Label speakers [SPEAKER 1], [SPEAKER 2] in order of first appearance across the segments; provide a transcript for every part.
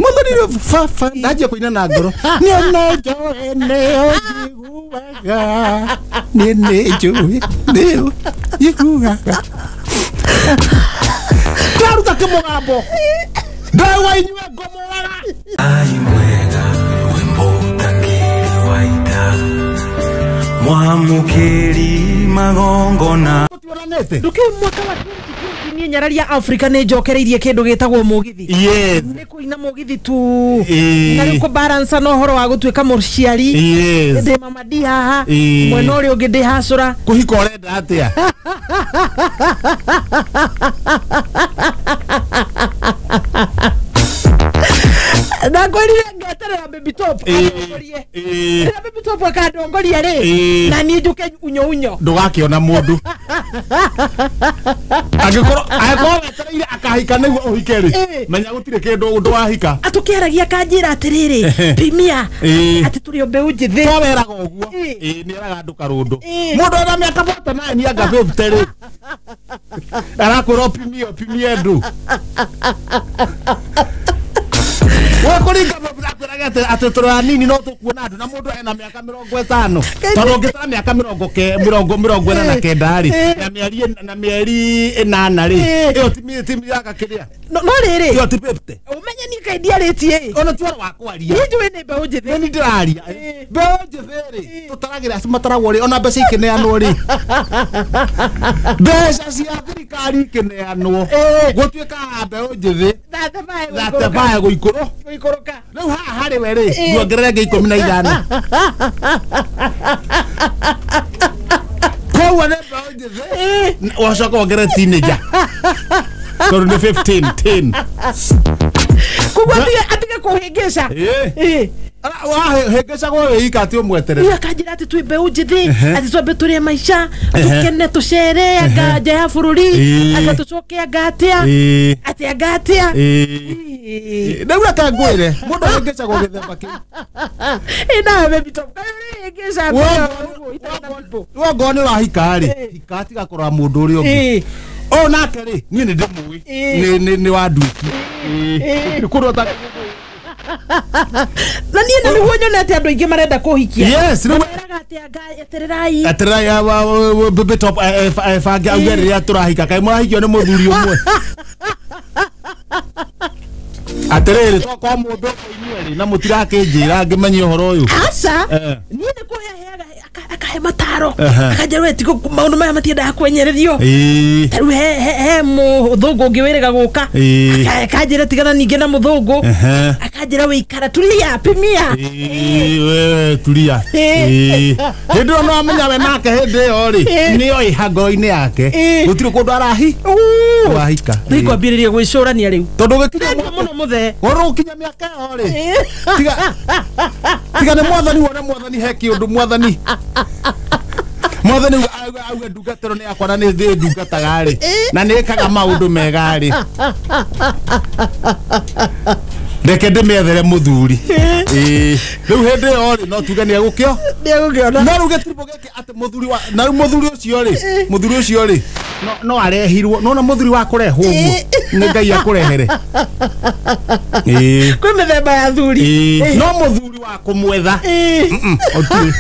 [SPEAKER 1] Muthoni baba ndanjia kũina na ngoro niĩ nĩ njũĩ nĩ ũnjiguaga niĩ nĩ njũĩ nĩ ũnjiguaga ndaruta kĩmũgambo ndaigua inyuĩ ngũmũraga.
[SPEAKER 2] Ai mwega wimbo ũtangĩrĩ wa ita mwamũkĩri magongona.
[SPEAKER 1] Tũtionanĩte.
[SPEAKER 3] Ndukiu mwaka wa 2020 niĩ nyarari ya Africa nĩ njokereirie kĩndũ gĩtagwo mũgithi.
[SPEAKER 1] Yes.
[SPEAKER 3] Nĩ kũina mũgithi tu.
[SPEAKER 1] Ĩĩ.
[SPEAKER 3] Na rĩu kũbalansa na ũhoro wa gũtuĩka mũciari.
[SPEAKER 1] Yes.
[SPEAKER 3] Ndĩ mama ndi haha.
[SPEAKER 1] Ĩĩ.
[SPEAKER 3] Mwena ũrĩa ũngĩ ndĩ hacũra.
[SPEAKER 1] Kũhika ũrenda atĩa?
[SPEAKER 3] Ndakwĩrire ngeterera Baby Top
[SPEAKER 1] Ĩĩ.
[SPEAKER 3] andongorie.
[SPEAKER 1] Ĩĩ.
[SPEAKER 3] Rĩrĩa Baby Top akandongoria rĩ,
[SPEAKER 1] Ĩĩ.
[SPEAKER 3] na niĩ njũke unyo unyo.
[SPEAKER 1] Ndũgakĩona mũndũ angĩkorwo wetereire akahika nĩguo ũhike rĩ,
[SPEAKER 3] Ĩĩ.
[SPEAKER 1] menya gũtirĩ kĩndũ ũndũ wahika.
[SPEAKER 3] Atũkĩaragia akanjĩra atĩrĩrĩ,
[SPEAKER 1] Ehe.
[SPEAKER 3] pimia
[SPEAKER 1] Ĩĩ.
[SPEAKER 3] atĩ tũrĩ o mbeũ njĩthĩ.
[SPEAKER 1] To weraga ũguo.
[SPEAKER 3] Ĩĩ.
[SPEAKER 1] Ĩĩ, nĩ eraga andũ karũndũ.
[SPEAKER 3] Ĩĩ.
[SPEAKER 1] Mũndũ ena mĩaka 49 anga 50 rĩ, arakwĩra ũpimie ũpimie ndũ we kũringa akwĩraga atĩ tũrĩ anini no tũkuona andũ na mũndũ ena mĩaka 50 tondũ ũngĩtara mĩaka 49 rĩ,
[SPEAKER 3] Ĩĩ.
[SPEAKER 1] na mĩeri 8 rĩ,
[SPEAKER 3] Ĩĩ.
[SPEAKER 1] ĩyo ti mĩaka kĩrĩa
[SPEAKER 3] No rĩrĩ,
[SPEAKER 1] ĩyo ti 50.
[SPEAKER 3] Ũmenye niĩ kaĩ ndiarĩtie ĩ.
[SPEAKER 1] Ona ti ũhoro wa kwaria.
[SPEAKER 3] Niĩ njũĩ nĩ mbeũ njĩthĩ.
[SPEAKER 1] Nĩ niĩ ndĩraria.
[SPEAKER 3] Ĩĩ.
[SPEAKER 1] Mbeũ njĩthĩ rĩ, tũtaragĩra acio mataragwo rĩ, ona mbeca ikĩneanwo rĩ, mbeca cia thirikari ikĩneanwo,
[SPEAKER 3] Ĩĩ.
[SPEAKER 1] gũtuĩkaga mbeũ njĩthĩ
[SPEAKER 3] Thathabae.
[SPEAKER 1] thatebae gũikũrũ.
[SPEAKER 3] Gũikũrũka.
[SPEAKER 1] Rĩu haha harĩ we rĩ,
[SPEAKER 3] Ĩĩ.
[SPEAKER 1] ndwongerere ngĩ 15, koguo nĩ mbeũ njĩthĩ.
[SPEAKER 3] Ĩĩ.
[SPEAKER 1] Wacoka wongerere teenager tondũ nĩ 15 10.
[SPEAKER 3] Koguo atige kũhĩngĩca.
[SPEAKER 1] Ĩĩ.
[SPEAKER 3] Ĩĩ.
[SPEAKER 1] Wahĩngĩcagwo wĩika atĩ ũmweterere.
[SPEAKER 3] Rĩu akanjĩra atĩ twĩ mbeũ njĩthĩ,
[SPEAKER 1] Ehe.
[SPEAKER 3] atĩ twambe tũrĩe maica,
[SPEAKER 1] Ehe.
[SPEAKER 3] tũkene, tũcere anga nja ya bũrũri,
[SPEAKER 1] Ĩĩ.
[SPEAKER 3] anga tũcoke anga atĩa,
[SPEAKER 1] Ĩĩ.
[SPEAKER 3] atĩ anga atĩa.
[SPEAKER 1] Ĩĩ.
[SPEAKER 3] Ĩĩ.
[SPEAKER 1] Rĩu reke ngwĩre mũndũ ahĩngĩcagwo gĩthemba kĩu.
[SPEAKER 3] Ĩ, nawe Baby Top kaĩ ũrĩhĩngĩca mbere ũguo itarĩ na people?
[SPEAKER 1] Wongorwo nĩ ũrahika rĩ,
[SPEAKER 3] Ĩĩ.
[SPEAKER 1] hika tiga kũrora mũndũ ũrĩa ũngĩ.
[SPEAKER 3] Ĩĩ.
[SPEAKER 1] Ũyũ nake rĩ, niĩ nĩ ndĩmũĩ.
[SPEAKER 3] Ĩĩ.
[SPEAKER 1] Nĩ wa nduĩki.
[SPEAKER 3] Ĩĩ.
[SPEAKER 1] Gũtirĩ kũndũ
[SPEAKER 3] Na niĩ na nĩguo nyonete andũ aingĩ marenda kũhikia.
[SPEAKER 1] Yes, rĩu
[SPEAKER 3] Meraga atĩ anga etererai.
[SPEAKER 1] Eterera Baby Top bange auge rĩrĩa tũrahika kaĩ mũrahikio nĩ mũthuri ũmwe atĩrĩrĩ tokorwo mũndũ ũmwe inyuerĩ na mũtirakĩnjĩra ngĩmenye ũhoro ũyũ.
[SPEAKER 3] Aca.
[SPEAKER 1] Eh.
[SPEAKER 3] Niĩ nĩ kũhe aheaga akahe mataro.
[SPEAKER 1] Ehe.
[SPEAKER 3] Akanjĩra we tiga maũndũ maya matiendaga kwenyererio.
[SPEAKER 1] Ĩĩ.
[SPEAKER 3] Ta rĩu he mũthũngũ ũngĩ wĩrĩga gũka.
[SPEAKER 1] Ĩĩ.
[SPEAKER 3] Akanjĩra tigana ningĩ na mũthũngũ.
[SPEAKER 1] Ehe.
[SPEAKER 3] Akanjĩra wĩikara tulia pimia.
[SPEAKER 1] Ĩĩ, wewe tulia.
[SPEAKER 3] Ĩĩ.
[SPEAKER 1] Ĩĩ. Hĩndĩ ĩyo no amenya we nake hĩndĩ ĩyo rĩ,
[SPEAKER 3] Ĩĩ.
[SPEAKER 1] nĩoĩ ngoro-inĩ yake
[SPEAKER 3] Ĩĩ.
[SPEAKER 1] gũtirĩ kũndũ arahi wahika.
[SPEAKER 3] Nĩngwambĩrĩria gwĩcũrania rĩu.
[SPEAKER 1] Tondũ gũkinya
[SPEAKER 3] Thengiũ mũno mũthee.
[SPEAKER 1] ũrũ gũkinya mĩaka ĩyo rĩ, tiga tiga nĩ mwathani wone mwathani he kĩũndũ mwathani mwathani auge ndungatĩro nĩ yakwa na nĩ thĩ ndungataga rĩ na nĩ ĩkaga maũndũ mega rĩ, reke ndĩmĩethere mũthuri. Ĩĩ. Rĩu hĩndĩ ĩyo rĩ, no tuge nĩ egũkĩo
[SPEAKER 3] Nĩegũkĩona.
[SPEAKER 1] No rĩu gĩtiribũ gĩkĩ atĩ mũthuri wa na rĩu mũthuri ũcio rĩ, mũthuri ũcio rĩ, no arehirwo nona mũthuri wa kũrehwo ũguo nĩ Ngai akũrehere. Ĩĩ.
[SPEAKER 3] Kwĩ mĩthemba ya athuri.
[SPEAKER 1] Ĩĩ. No mũthuri wa kũmwetha.
[SPEAKER 3] Ĩĩ.
[SPEAKER 1] Ũtirĩ.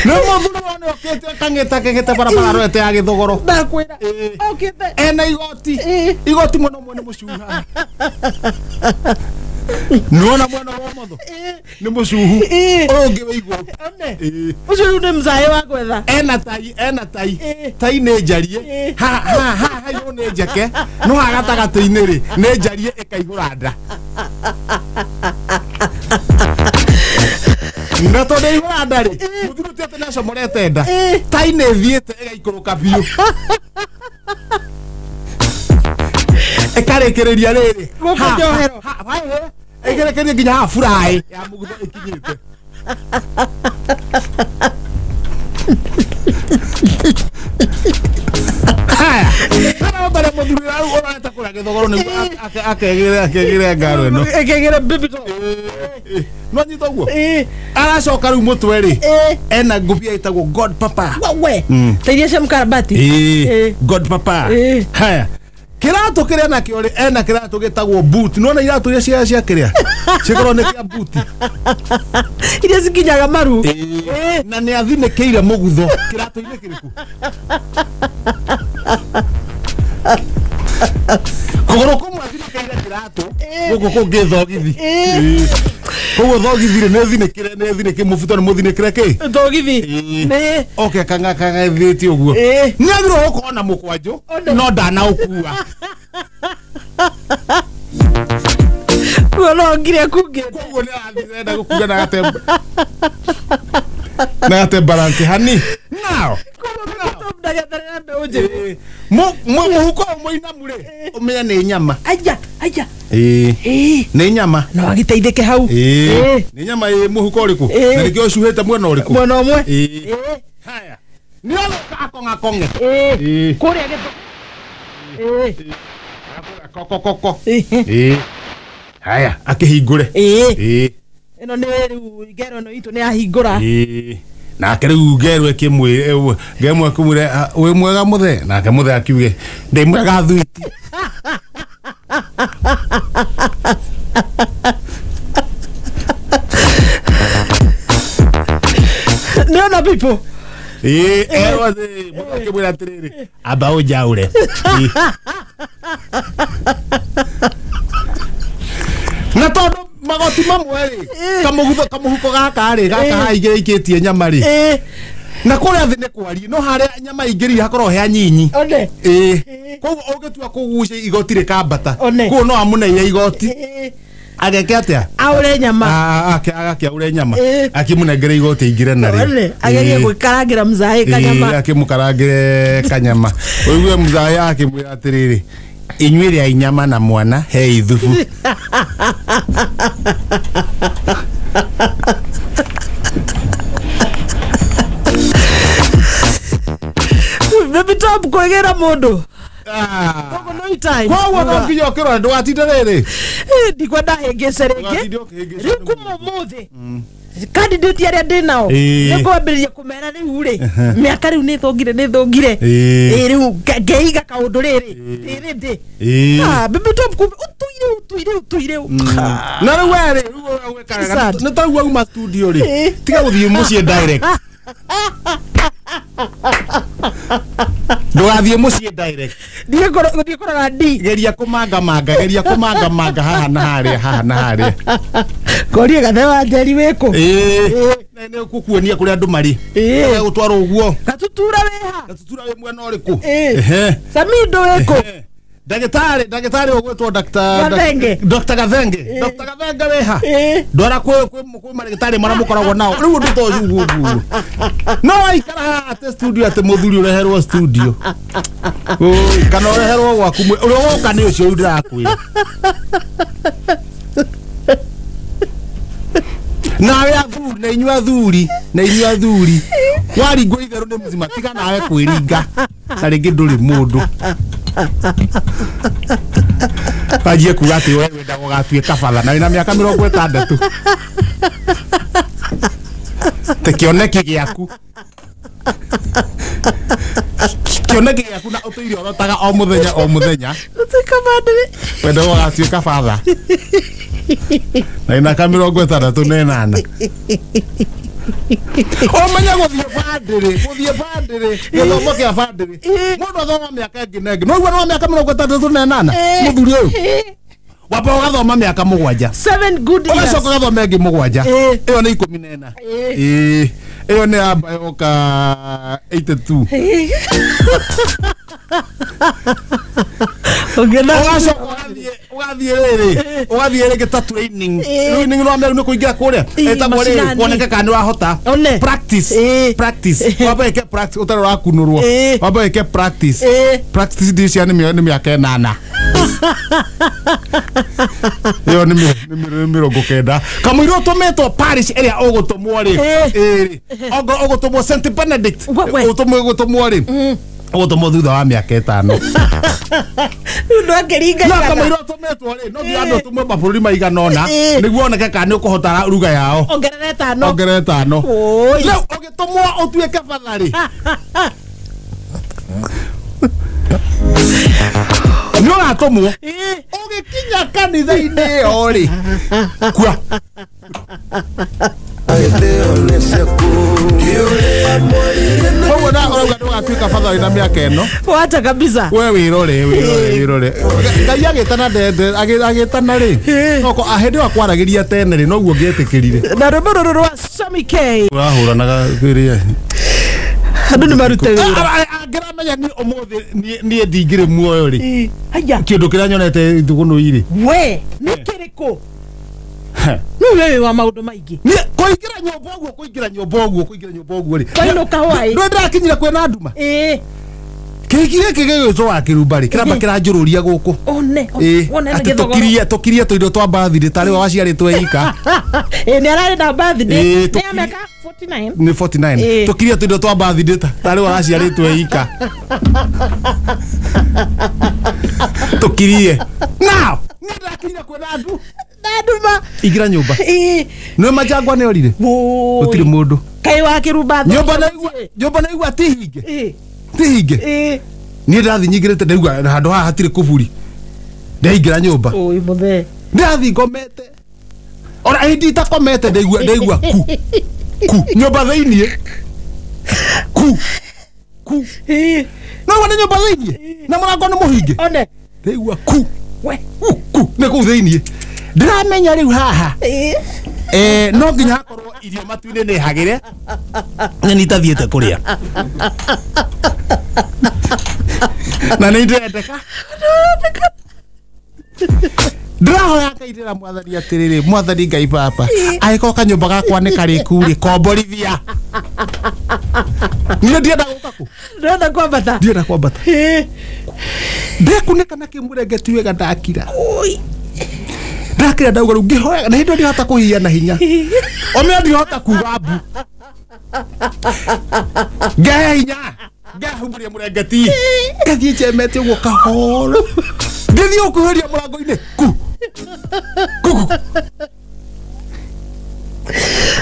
[SPEAKER 1] Nĩ mũthuri wone okĩte kang'eta kegete barabara arorete ya gĩthogoro.
[SPEAKER 3] Ndakwĩra.
[SPEAKER 1] Ĩĩ.
[SPEAKER 3] Okĩte.
[SPEAKER 1] Ena igoti.
[SPEAKER 3] Ĩĩ.
[SPEAKER 1] Igoti mwena ũmwe nĩ mũcuha, nĩwona mwena wa ũmotho nĩ mũcuhu.
[SPEAKER 3] Ĩĩ.
[SPEAKER 1] Ũyũ ũngĩ wĩ igũrũ.
[SPEAKER 3] One.
[SPEAKER 1] Ĩĩ.
[SPEAKER 3] Ũcio rĩu nĩ mzaĩ wa gwetha.
[SPEAKER 1] Ena tai, ena tai.
[SPEAKER 3] Ĩĩ.
[SPEAKER 1] Tai nĩ njarie.
[SPEAKER 3] Ĩĩ.
[SPEAKER 1] Ha ha ha haihũ nĩ njeke, no ha gatagatĩ-inĩ rĩ, nĩ njarie ĩkaihũra nda, na tondũ ĩihũra nda rĩ, mũthuri ti atĩ nĩacomorete nda.
[SPEAKER 3] Ĩĩ.
[SPEAKER 1] Tai nĩ ĩthiĩte ĩgaikũrũka biũ ĩkarĩkĩrĩria rĩrĩ
[SPEAKER 3] Gũkũ njohero.
[SPEAKER 1] Ĩgerekerie nginya haha buraĩ ya mũgutho ĩkinyĩte. Haya kana ũtare mũthuri rĩu ũrorete kũrĩa gĩthogoro nĩguo akegĩre ngaro ĩno.
[SPEAKER 3] Ĩkegĩre Baby Top.
[SPEAKER 1] No nyita ũguo.
[SPEAKER 3] Ĩĩ.
[SPEAKER 1] Aracoka rĩu mũtwe rĩ,
[SPEAKER 3] Ĩĩ.
[SPEAKER 1] ena ngũbia ĩtagwo god papa.
[SPEAKER 3] We ta iria cia mũkarabati.
[SPEAKER 1] Ĩĩ.
[SPEAKER 3] Ĩĩ.
[SPEAKER 1] God papa.
[SPEAKER 3] Ĩĩ.
[SPEAKER 1] Haya. Kĩratũ kĩrĩa nakĩo rĩ ena kĩratũ gĩtagwo boot. Nĩwona iratũ iria cia kĩrĩa cikorwo nĩ kĩa boot
[SPEAKER 3] iria cikinyaga maru.
[SPEAKER 1] Na nĩ athinĩkĩire mũgutho kĩratũ-inĩ kĩrĩkũ? Kũgũrũ kũmwe athinĩkĩire kĩratũ gũkũ kũngĩ thogithi. Koguo thogithi rĩ nĩ thinĩkĩre nĩ thinĩkĩ mũbuto nĩ mũthinĩkĩre kĩ
[SPEAKER 3] thogithi nĩ
[SPEAKER 1] oke kang'akang'ethĩtie ũguo. Nĩ agĩrĩirwo gũkorwo na mũkwanjũ no ndanaũkua.
[SPEAKER 3] Guo no ngire kungĩte.
[SPEAKER 1] Koguo nĩ arenda gũkua na gate balance hani. Now
[SPEAKER 3] ndagĩtarĩ mbeũ njĩthĩ.
[SPEAKER 1] Mũhuko mũinamu rĩ ũmenye nĩ nyama.
[SPEAKER 3] Aya aya.
[SPEAKER 1] Nĩ nyama.
[SPEAKER 3] No agĩteithĩke hau.
[SPEAKER 1] Nĩ nyama ĩ mũhuko ũrĩkũ? Na nĩkĩo ũcuhĩte mwena ũrĩkũ?
[SPEAKER 3] Mwena ũmwe.
[SPEAKER 1] Haya. Nĩ agũka akong'akong'e.
[SPEAKER 3] Kũrĩa gĩtho.
[SPEAKER 1] Kokokoko. Haya akĩhingũre.
[SPEAKER 3] Ĩno nĩ rĩu ngero ĩno itũ nĩ ahingũra.
[SPEAKER 1] Nake rĩu ngerwe kĩmwĩre ngemwe kĩmwĩre wĩ mwega mũthee, nake mũthee akiuge ndĩ mwega thuiti.
[SPEAKER 3] Nĩona people.
[SPEAKER 1] Erwo thĩ mũthee akĩmwĩra atĩrĩrĩ amba ũnjaũre. Na tondũ magoti mamwe rĩ kamũhuko gaka rĩ gaka haha igĩrĩikĩtie nyama rĩ na kũrĩa thĩ nĩ kwarie no harĩa nyama ingĩrire hakorwo he nyinyi. Koguo ũngĩtua kũgucia igoti rĩkambata koguo no amũneire igoti ageke atĩa
[SPEAKER 3] aũre nyama
[SPEAKER 1] agakĩaũre nyama akĩmũnengere igoti aingĩre narĩo
[SPEAKER 3] agerie gwĩkarangĩra mzaĩ kanyama
[SPEAKER 1] akĩmũkarangĩre kanyama ũigue mzaĩ akĩmwĩra atĩrĩrĩ inyuĩ rĩai nyama na mwana hei thubu.
[SPEAKER 3] Baby Top kwĩgĩra mũndũ. Koguo no time.
[SPEAKER 1] Koguo no nginya ũkĩrora ndũgatinde rĩrĩ.
[SPEAKER 3] Ndikwenda hĩngĩce rĩngĩ. Rĩu kuma ũmũthĩ candidate arĩa ndĩ nao nĩ ngwambĩrĩria kũmera rĩu rĩ mĩaka rĩu nĩ thũngire nĩ thũngire rĩu ngeiga kaũndũ rĩrĩ rĩrĩ ndĩ Baby Top kumbe ũtũire ũtũire ũtũire.
[SPEAKER 1] Na rĩu we rĩ rĩu wĩkaga nĩ ta rĩu wauma studio rĩ tiga gũthiĩ mũciĩ direct. Ndũgathiĩ mũciĩ direct.
[SPEAKER 3] Ndiĩ kũrora ndi.
[SPEAKER 1] Geria kũmangamanga geria kũmangamanga haha na harĩa haha na harĩa.
[SPEAKER 3] Ngorie gathe wa Njeri wĩkũ?
[SPEAKER 1] Nĩ ũgũkuonia kũrĩa andũ marĩ. Gũtwarwo ũguo.
[SPEAKER 3] Gatutura wĩha?
[SPEAKER 1] Gatutura wĩ mwena ũrĩkũ?
[SPEAKER 3] Samindo wĩkũ?
[SPEAKER 1] Ndagĩtarĩ ũgwĩtwo Dr.
[SPEAKER 3] Gathenge.
[SPEAKER 1] Dr. Gathenge. Dr. Gathenge wĩha? Ndwara kwĩ marĩgĩtarĩ marĩa mũkoragwo nao. Rĩu ũndũ ta ũcio ũguo ũguo. No waikara haha atĩ studio atĩ mũthuri ũreherwo studio. Kana ũreherwo gwaku ũrĩa woka nĩ ũcio rĩu ndĩrakwĩra. Nawe athuri na inyuĩ athuri na inyuĩ athuri waringwo itherũ nĩ mũcima tiga nawe kwĩringa na rĩngĩ ndũrĩ mũndũ. Wanjie kuga atĩ we wendaga ũgatuĩka batha na wĩna mĩaka 60 te kĩoneki gĩaku kĩoneki gĩaku na ũtũire ũrotaga o mũthenya o mũthenya
[SPEAKER 3] ũtuĩka bandĩrĩ
[SPEAKER 1] wendaga ũgatuĩka batha na wĩna ka 68. Ũmenye gũthiĩ bandĩrĩ gũthiĩ bandĩrĩ gĩthomo kĩa bandĩrĩ mũndũ athoma mĩaka ĩngĩ na ĩngĩ no ũguo nĩ wa mĩaka 68 mũthuri ũyũ wamba ũgathoma mĩaka 7
[SPEAKER 3] 7 good years
[SPEAKER 1] ũgacoka ũgathoma ĩngĩ 7 ĩyo nĩ 14 ĩyo nĩ yamba yoka 82 ũgacoka ũgathiĩ rĩrĩ ũgathiĩ rĩngĩ ta training training no meru nĩ kũingĩra kũrĩa ĩtagwo rĩrĩ kuoneka kana nĩ wahota practice practice wamba ĩke practice ũtarĩ ũrakunũrwo wamba ĩke practice practice ndicia nĩ mĩaka 8 ĩyo nĩ 90 kamũira ũtũmĩtwo parish ĩrĩa ũgũtũmwo rĩ ĩrĩ ũgũtũmwo St Benedict ũgũtũmwo rĩ ũgũtũmwo thutha wa mĩaka 5
[SPEAKER 3] Ndu akĩringa
[SPEAKER 1] no kamũira ũtũmĩtwo rĩ no nginya andũ ũtũmwo mabũrũri maigana ũna nĩguo oneke kana nĩ ũkũhota ruga yao
[SPEAKER 3] ongerere 5
[SPEAKER 1] ongerere 5 rĩu ũgĩtũmwo ũtuĩke batha rĩ nĩ Ũgatũmwo. Ũgĩkinya kanitha-inĩ ĩyo rĩ, kua. Koguo na ũrauga ndũgatuĩka batha wĩna mĩaka ĩno.
[SPEAKER 3] Wacha kabisa.
[SPEAKER 1] We wĩrore wĩrore wĩrore. Ngai agĩtana ndende agĩtana rĩ. Noko hĩndĩ ĩyo akwaragĩria tene rĩ noguo ngĩetĩkĩrire.
[SPEAKER 3] Na rwĩmbo rũrũ rwa Sammy K.
[SPEAKER 1] Ũrahũranaga kĩrĩa.
[SPEAKER 3] Andũ nĩ marute wĩra.
[SPEAKER 1] Angĩramenya niĩ ũmũthĩ niĩ ndingĩrĩ muoyo rĩ.
[SPEAKER 3] Haya.
[SPEAKER 1] Kĩndũ kĩrĩa nyonete thũgũnũ-irĩ.
[SPEAKER 3] We nĩ kĩrĩkũ? Nĩ wewe wa maũndũ maingĩ.
[SPEAKER 1] Niĩ kũingĩra nyũmba ũguo kũingĩra nyũmba ũguo kũingĩra nyũmba ũguo rĩ.
[SPEAKER 3] Kwainũka hwaĩ.
[SPEAKER 1] Ndũĩ ndĩrakinyire kwĩna nduma.
[SPEAKER 3] Ĩĩ.
[SPEAKER 1] Kĩhiki gĩkĩ gĩgwĩtwo wa kĩrumba rĩ kĩramba kĩranjũrũria gũkũ.
[SPEAKER 3] One. One nĩ
[SPEAKER 1] Atĩ
[SPEAKER 3] gĩthogoro.
[SPEAKER 1] tũkirie tũkirie tũindo twa birthday tarĩ we waciarĩtwo ika.
[SPEAKER 3] Ĩĩ nĩ ararĩ na birthday.
[SPEAKER 1] Ĩĩ,
[SPEAKER 3] Nĩ ya mĩaka 49.
[SPEAKER 1] Nĩ 49.
[SPEAKER 3] Ĩĩ.
[SPEAKER 1] Tũkirie tũindo twa birthday tarĩ we waciarĩtwo ika. Tũkirie. Now, nĩ ndakinyire kwĩna ndu.
[SPEAKER 3] Na nduma.
[SPEAKER 1] Ingĩra nyũmba.
[SPEAKER 3] Ĩĩ.
[SPEAKER 1] Nĩ majangwa nĩ orire.
[SPEAKER 3] Wũi.
[SPEAKER 1] Gũtirĩ mũndũ.
[SPEAKER 3] Kaĩ wa kĩrumba.
[SPEAKER 1] Nyũmba naigua nyũmba naigua ti hinge.
[SPEAKER 3] Ĩĩ.
[SPEAKER 1] Ti hinge.
[SPEAKER 3] Ĩĩ.
[SPEAKER 1] Niĩ ndathi nyingĩrĩte ndaigua handũ haha hatirĩ kũburi. Ndaingĩra nyũmba.
[SPEAKER 3] Ũi mũthee.
[SPEAKER 1] Ndathi ngomete. Ona hĩndĩ itakomete ndaigua ndaigua ku. Ku nyũmba thĩiniĩ. Ku. Ku.
[SPEAKER 3] Ĩĩ.
[SPEAKER 1] No wone nyũmba thĩiniĩ. Na mũrango nĩ mũhinge.
[SPEAKER 3] One.
[SPEAKER 1] Ndaigua ku.
[SPEAKER 3] We.
[SPEAKER 1] Ku ku nĩ kũu thĩiniĩ. Ndĩramenya rĩu haha.
[SPEAKER 3] Ĩĩ.
[SPEAKER 1] No nginya hakorwo irio matu-inĩ nĩ hagĩre. Na nĩ itathiĩte kũrĩa. Na nĩ ndĩrendeka. Ndĩrahoya Ngai ndĩra mwathani atĩrĩrĩ, mwathani Ngai baba, angĩkorwo kanyũmba gakwa nĩ karĩku rĩ, komborithia. Niĩ ndienda gũka kũ?
[SPEAKER 3] Ndĩrenda kwambata.
[SPEAKER 1] Ndienda kwambata.
[SPEAKER 3] Ĩĩ.
[SPEAKER 1] Ndekunĩka na kĩmũrengeti wega ndakira.
[SPEAKER 3] Ũi.
[SPEAKER 1] Ndakira ndauga rĩu ngĩhoyaga na hĩndĩ ĩyo ndihota kũhia na hinya. Omenya ndihota kuga mbu. Ngehe hinya. Ngehumũria mũrengeti. Ngathiĩ njemete ũguo kahora. Ngĩthiĩ gũkuhĩrĩria mũrango-inĩ. Ku. Ku. Ku.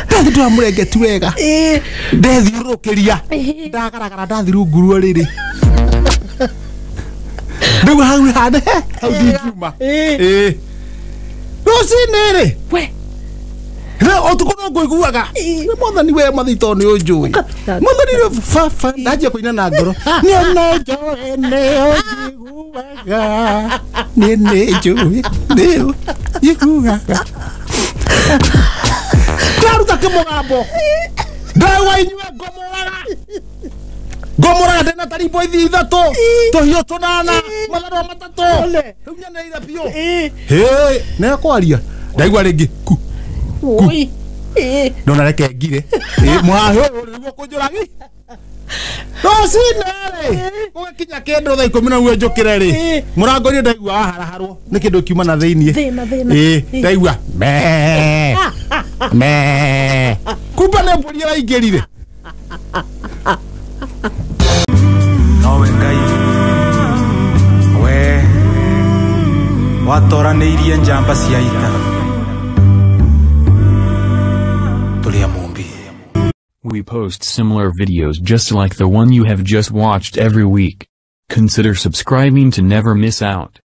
[SPEAKER 1] Ndathiĩ ndora mũrengeti wega.
[SPEAKER 3] Ĩĩ.
[SPEAKER 1] Ndethiũrũrũkĩria. Ndagaragara ndathiĩ rungu rwa rĩrĩ. Rĩu hau hane hau ndingiuma.
[SPEAKER 3] Ĩĩ.
[SPEAKER 1] Ĩĩ. Rũcinĩ rĩ.
[SPEAKER 3] We.
[SPEAKER 1] Rĩu ũtukũ no ngũiguaga. Nĩ mwathani we mwathani tondũ nĩ ũnjũĩ. Mwathani nĩ baba ndanjia kũina na ngoro. Nĩ nĩ njũĩ nĩ ũnjiguaga. Nĩ nĩ njũĩ nĩ ũnjiguaga. Ndaruta kĩmũgambo. Ndaigua inyuĩ ngũmũraga. Ngũmũraga ndĩna tarimbo ithi ithatũ. Tũhiũ tũnana. Matharũ matatũ. Rĩu nyoneire biũ.
[SPEAKER 3] Ĩĩ.
[SPEAKER 1] Hĩ, nĩ kwaria. Ndaigua rĩngĩ ku.
[SPEAKER 3] Ũi. Ĩĩ.
[SPEAKER 1] Ndona reke ngire. Ĩ mũhahĩ ũyũ nĩguo kũnjũragi. Rũcinĩ rĩ, gũgĩkinya kĩndũ thaa ikũmi na ũmwe njũkĩre rĩ, mũrango-inĩ ndaigua waharaharwo nĩ kĩndũ kiuma na thĩiniĩ.
[SPEAKER 3] Thĩna thĩna.
[SPEAKER 1] Ĩ, ndaigua mee mee. Kumbe nĩ mbũri ĩraingĩrire.
[SPEAKER 2] Nowe Ngai we watoranĩirie njamba cia ita tũrĩ a Mũmbi.
[SPEAKER 4] We post similar videos just like the one you have just watched every week. Consider subscribing to never miss out.